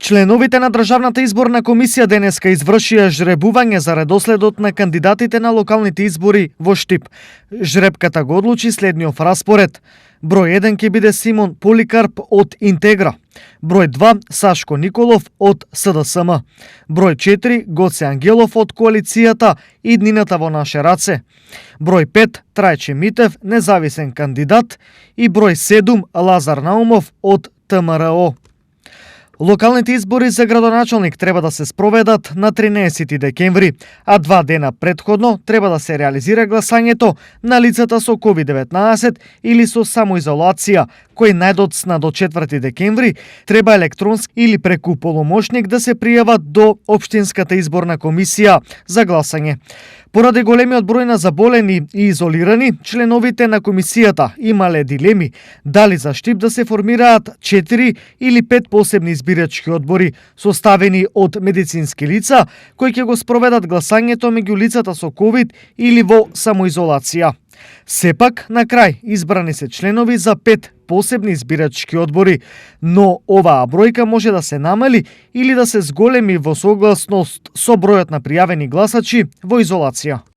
Членовите на Државната изборна комисија денеска извршија жребување за редоследот на кандидатите на локалните избори во Штип. Жребката го одлучи следниот распоред. Број 1 ќе биде Симон Поликарп од Интегра. Број 2 Сашко Николов од СДСМ. Број 4 Гоце Ангелов од коалицијата Иднината во наше раце. Број 5 Трајче Митев, независен кандидат, и број 7 Лазар Наумов од ТМРО. Локалните избори за градоначалник треба да се спроведат на 13 декември, а 2 дена претходно треба да се реализира гласањето на лицата со COVID-19 или со самоизолација, кои најдоцна до 4 декември треба електронски или преку полномошник да се пријават до Општинската изборна комисија за гласање. Поради големиот број на заболени и изолирани, членовите на комисијата имале дилеми дали за Штип да се формираат 4 или 5 посебни избирачки одбори, составени од медицински лица, кои ќе го спроведат гласањето меѓу лицата со COVID или во самоизолација. Сепак, на крај, избрани се членови за 5 посебни избирачки одбори, но оваа бројка може да се намали или да се зголеми во согласност со бројот на пријавени гласачи во изолација.